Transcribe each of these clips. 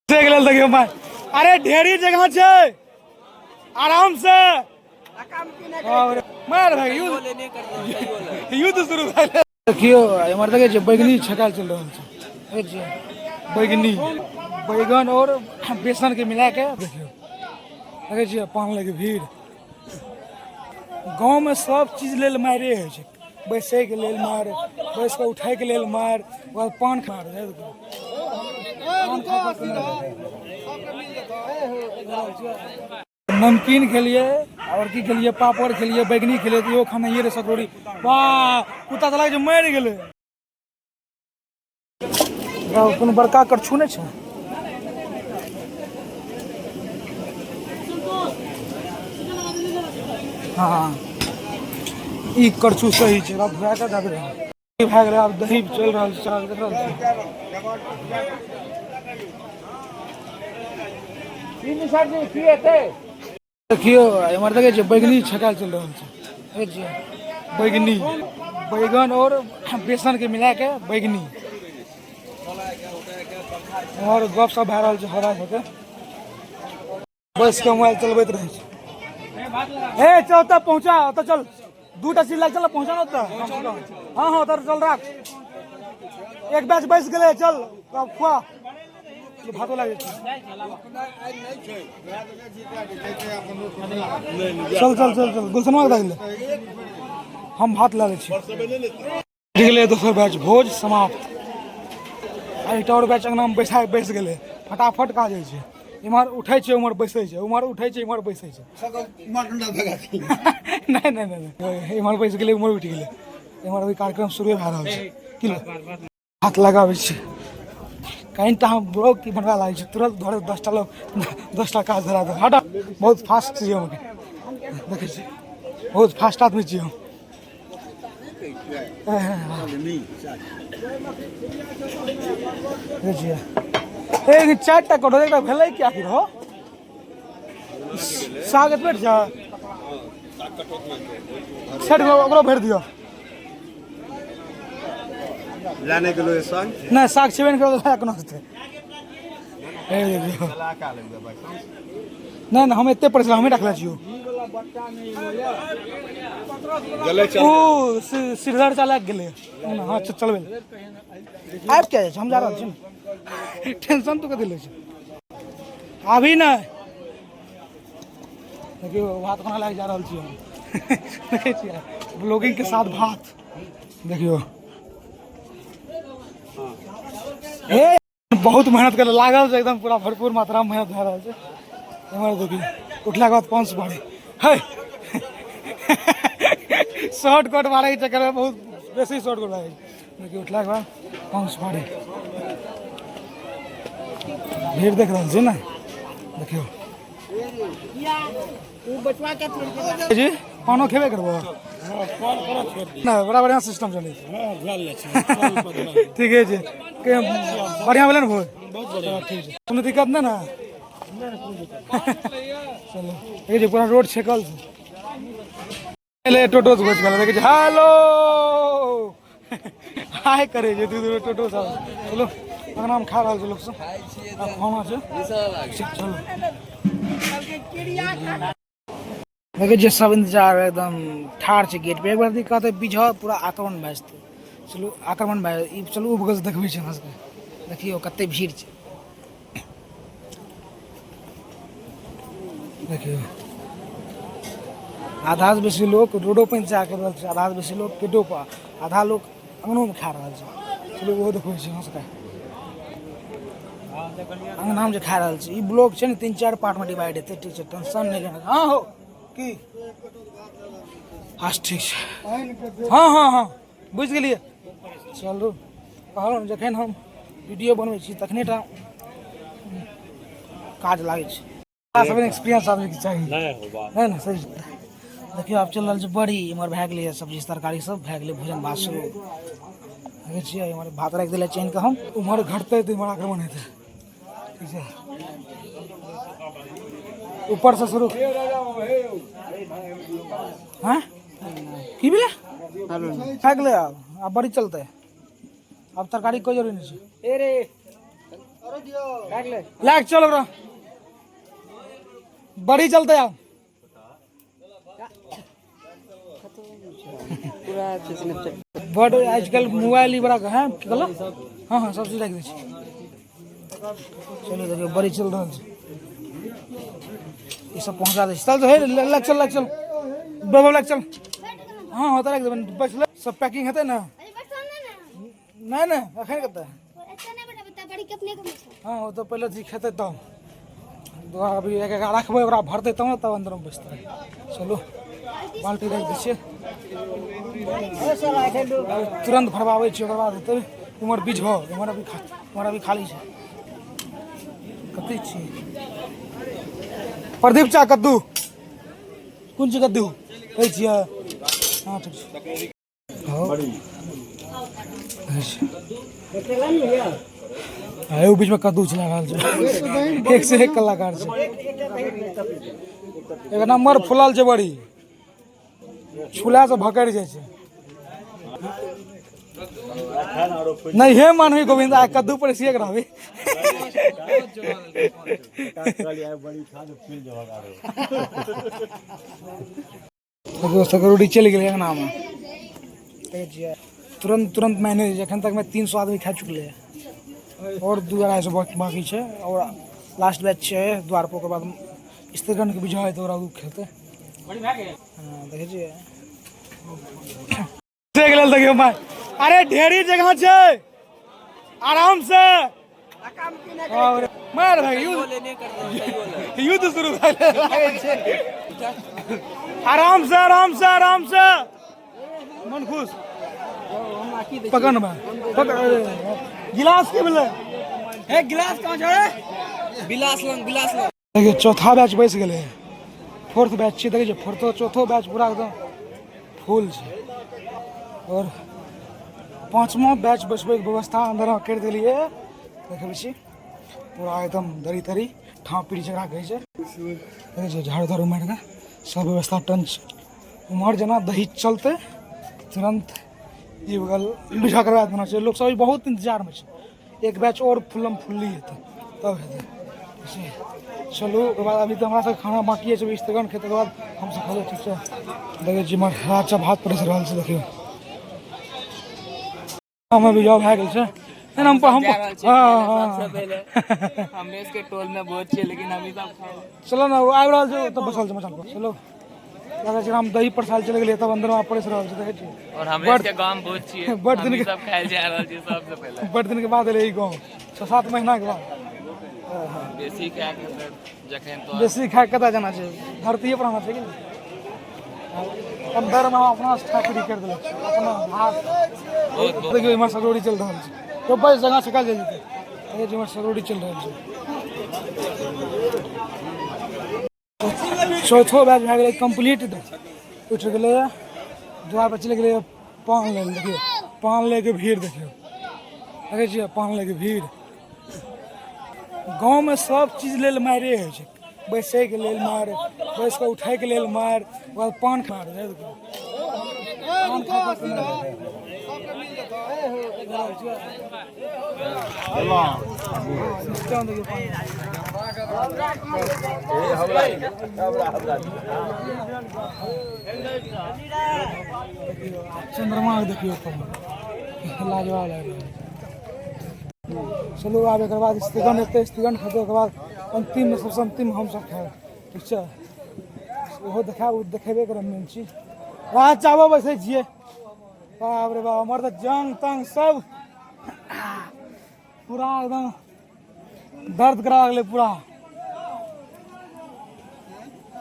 के लेल देखियौ मार। अरे ढेरी जगह छै, आराम से मार भाई। युद्ध युद्ध शुरू भए गेल। देखियौ एम्हर देखै छियै बैगनी छकायल चलि रहल छै। देखै छियै बैगनी, बैगन और बेसन के मिला के। देखियौ, देखै छियै पान लगे भीड़। गाँवमे सब चीज लेल मारे होइ छै। बैसैके लेल मार, बैस कऽ उठैके लेल मार, ओकर बाद पान खा। नमकीन खेलिए और की खेलिए, पापड़ खेलिए, बैगनी खेलिए, तऽ इहो खानाइए रहै सकरौरी। वाह, कुत्ता तऽ लागै छै मरि गेलै। कोनो बड़का करछू नहि छै। हँ, ई करछू सही छै। आब धुआ कऽ दऽ देबै। भए गेलै, आब दही चलि रहल छै। चलि रहल छै। देखियौ एम्हर देखै छियै बैगनी छकायल चलि रहल छै। देखै छियै बैगनी, बैगन और बेसन के मिला के बैगनी। और गप सब भए रहल छै। हरा सबके बैस के मोबाइल चलबैत रहै छै। हे चल ओतऽ पहुँचा, ओतऽ चल, दूटा सीट लाग, चल पहुँचा ना ओतऽ। हाँ हाँ, ओतऽ चल, राख। एक बैच बैस गेलै, चल अब खुआ। भातो लागि चल चल चल चल, गुलशनवा के दे, हम भात लए लै छी। गेलै दोसर बैच, भोज समाप्त। आ एकटा आओर बैच अङ्गनामे बैसा बैस गेलै। फटाफट काज होइ छै। इम्हर उठै छै, उम्हर बैसै छै, उम्हर उठै छै, इम्हर बैसै छै। नहि नहि नहि नहि, इम्हर बैस गेलै, उम्हर उठि गेलै। इम्हर अभी कार्यक्रम शुरू भए रहल छै। की हाथ लगाबै छै कहीं तऽ हम ब्लॉग की बनबा लागै छै, तुरंत धरे 10टा लोग 10टा काज धरा दे। हटा, बहुत फास्ट छियै हम। देखै छी, बहुत फास्ट आदमी छियै हम। देखै छियै एक चारिटा कटोरी, एकटा भेलै कि आखिर हो साग एतबे छै। सेट ओकरो भरि दियौ। लाने गेलो साग। नहि, साग छेबे नहि करल, कोना हेतै? नहि नहि, हम एते परेशान हमे रखले छियौ। ओ सिरधर चला गेलै। हाँ, चलबै आबि के हम जा रहल छी ने। टेंशन तो कथी लै छै? अभी नहि। देखियौ भात कोना लागि जा रहल छी हम। देखै छियै ब्लॉगिंग के साथ भात। देखियौ हे, बहुत मेहनत करे लागल छै, एकदम पूरा भरपूर मात्रा में मेहनत भए रहल छै। एम्हर देखियौ उठलाके बाद पाँच सुपारी है। शॉर्टकट मारैके चक्करमे बहुत बेसी शॉर्टकट लागै छै। देखियौ उठलाके बाद पाँच सुपारी। भीड़ देख रहल छी ने? देखियौ जी, पानो खेबे करबो ना? बड़ा बढ़िया सिस्टम चलै छै। ठीके छै, बढ़िया भेलै ने भोज? ठीक छै, कोनो दिक्कत नहि ने? चलो, देखै छियै पूरा रोड छेकल छै। एलै टोटो से घुसि गेलै। देखै छियै, हेलो हाय करै छै दू दू टोटो सब। चलो, अंगनामे खा रहल छै लोक सब। आब खाना छै, चलो। देखै छियै सब इंतजार एकदम ठाढ़ छै गेट पे। एक बार कहतै बिझ पूरा आक्रमण भए जेतै। चलू, आक्रमण भए ई। चलू, ओ बगल से देखबै छी अहाँ सबके। देखियौ कते भीड़ छै। देखियौ, आधा से बेसी लोक रोडो पर इंतजार कर रहल छै, आधा से बेसी लोक गेटो पर, आधा लोक अंगनोमे खा रहल छै। चलू, ओहो देखबै छी अहाँ सबके, अंगनामे जे खा रहल छै। ई ब्लॉक छै ने, तीन चारि पार्टमे डिवाइड हेतै। ठीक छै, टेंशन नहि लेना। हँ हो की? हँ, ठीक छै। हँ हँ हँ, बुझि गेलियै। चलू, कहलहुँ ने, जखन हम वीडियो बनबै छी तखने टा काज लागै छै। सब एक्सपीरियंस आदमीके चाही नहि ने? सही। देखियौ, आब चलि रहल छै बड़ी। इम्हर भए गेलै सब्जी तरकारी सब भए गेलै, भोजन भात शुरू। देखै छियै, इम्हर भात राखि देले चैन के हम। उम्हर घटतै तऽ इम्हर आक्रमण हेतै। ठीक छै, ऊपर से शुरू। हाँ, की भेलै? भए गेलै। आब आब बड़ी चलतै। आब तरकारी कोइ जरूरी नहि छै। लए चल ओकरा बड़ी चलते आब। बड आजकल मोबाइल ही बड़ा है की कहलो। हाँ हाँ सब चीज राखि दै छी। चलू देखियौ बड़ी चलि रहल छै, ई सब पहुँचा दै छी। चल हे लग चल, लग चल बाबा, लग चल। हाँ हाँ तऽ राखि देबै, बैसले सब पैकिंग हेतै ने। नहि नहि एखन कतऽ। हाँ ओ तऽ पहिले चीज खेतै तब अभी एक एक रखबै, ओकरा भरतै तब ने, तब अन्दरमे बैसतै। चलू बाल्टी राखि दै छियै, तुरन्त भरबाबै छियै, ओकर बाद हेतै। उमहर बीज हो, उमहर अभी उमहर अभी खाली छै। कते छी प्रदीप चा कद्दू कोन छै? कद्दू कहै छियै? हाँ ठीक छै। हाँ एगो बीचमे कद्दू चला रहल छै। एक से एक कलाकार छै, एक नंबर फुलल छै, बड़ी छुला से भकरि जाइ छै। नहीं हे मानवी गोविंद आ कद्दू पर सिए रहबी। सिक्योरिटी चलि गेलै अंगनामे, देखै छियै तुरंत तुरंत मैनेज। एखन तकमे 300 आदमी खा चुकलै है और 200-250 बाकी छै और लास्ट बैच छै द्वार पर। ओकर बाद स्त्रीगणके बुझा हेतै, ओकरा ओ खेतै। हँ देखै छियै देख लेल। देखियौ माय, अरे ढेरी जगह छै, आराम से मार भाई। युद्ध युद्ध शुरू भए लागै छै। आराम से आराम से आराम से, मन खुश। पकड़ ना भाई, पकड़। गिलास के भेलै? हे गिलास कहाँ छै? गिलास लंग, गिलास लंग। देखियौ चौथा बैच बैस गेलै, फोर्थ बैच छियै। देखै छियै फोर्थो चौथो बैच पूरा एकदम फुल छै और पाँचमा बैच बैसबैके व्यवस्था अन्दर करि देलियै। देखबै छी पूरा एकदम दरी तरी ठाँ पीढ़ी जकरा कहै छै। देखै छियै झाड़ू ताड़ू मारि कऽ सब व्यवस्था टन छै। उम्हर जेना दही चलतै तुरन्त ई बगल बिछा करवा देना छै। लोक सब अभी बहुत इंतजारमे छै। एक बैच और फुल्लम फुल्ली हेतै तब हेतै। चलू ओकर बाद अभी तऽ हमरा सबके खाना बाकी छै, स्त्रीगण खेतै बाद हमसब खेबै। ठीक छै। देखै छी इम्हर राजा भात परसि रहल छै। देखियौ हमे भी जाओ भए गेल छै। हम हम हाँ हमरे के टोल में बहुत छै, लेकिन हम सब चलो ने आबि रहल छै, ओतऽ बसल छै मचान पर। चलो लगै छै हम दही परसाल चलि गेलियै तब अन्दरमे परसि रहल छै। देखै छियै और हमरे के गांव बहुत छियै, बड़ दिन हम सब खायल जा रहल छी सबसे पहिले। बड़ दिन के बाद एलै ई गाँव, 6-7 महीना के बाद। बेसी खाय के जखन तो बेसी खाय कतऽ जाना छै, धरतीये पर आना छै कि नहि? अन्दरमे हम अपना से ठाकुरी करि देलक छै अपना हाथ। देखियौ इम्हर सगरोड़ी चलि रहल छै, तो बस जगह छका चलि जेतै। देखै छियै इम्हर सगरोड़ी चलि रहल छै। चौथो बैच भए गेलै कम्प्लीट, उठि गेलै द्वार पर चलि गेलै पान लै। देखियौ पान लैके भीड़, देखियौ देखै छियै पान लैके भीड़। गाँवमे सब चीज लेल मारे होइ छै, बैसैके लेल मारि, बैस कऽ उठैके लेल मारि, ओकर बाद पान खा पान खा कऽ सिस्टम। देखियौ पान चंद्रमा के देखियौ ऊपरमे लाजवाब लागि रहल छै। चलू आब एकर बाद स्त्रीगण एतै, स्त्रीगण खेतै, ओकर बाद अन्तिममे सबसँ अन्तिम हमसब खायब। ठीक छै, ओहो देखायब, ओ देखेबे करब मेन चीज। रात चावल बैसै छियै। बाप रे बाप, हमर तऽ जंग तंग सब पूरा एकदम दर्द करा लगलै, पूरा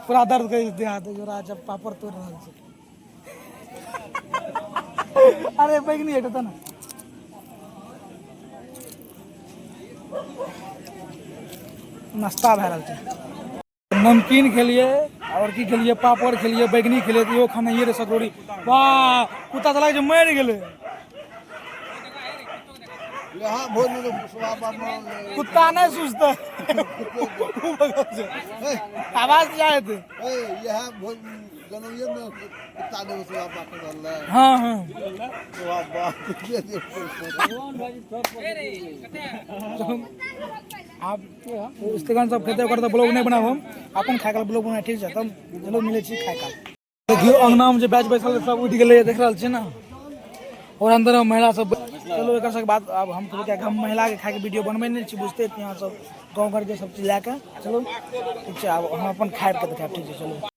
पूरा दर्द करि देह हाथ। देखियौ राज पापड़ तोड़ि रहल छै। अरे बैगनी हेतै ने, नाश्ता भए रहल छै। नमकीन खेलिए और की खेलिए, पापड़ खेलिए, बैगनी खेलिए, तऽ इहो खानाइए रहै सकरौड़ी। वाह, कुत्ता तऽ लागै छै मरि गेलै। कुत्ता नहि सुझतै, आवाज जाइ हेतै। हाँ हाँ। आब स्त्रीगण सब खेतै, ओकर तऽ ब्लॉग नहि बनाब हम, अपन खाय काल ब्लॉग बना, ठीक छै? तब चलू, मिलै छी खाय काल। देखियौ, अंगनामे जे बैच बैसल सब उठि गेलै, देख रहल छियै ने? और अंदर मे महिला सब। चलू, एकर सबके बात आब हम कहबै, कियाकि हम महिलाके खायके वीडियो बनबै नहि छी, बुझते छी अहाँ सब, गाँव घरके सब चीज लए कऽ। चलू, ठीक छै, आब हम अपन खाय के देखायब, ठीक छै? चलू।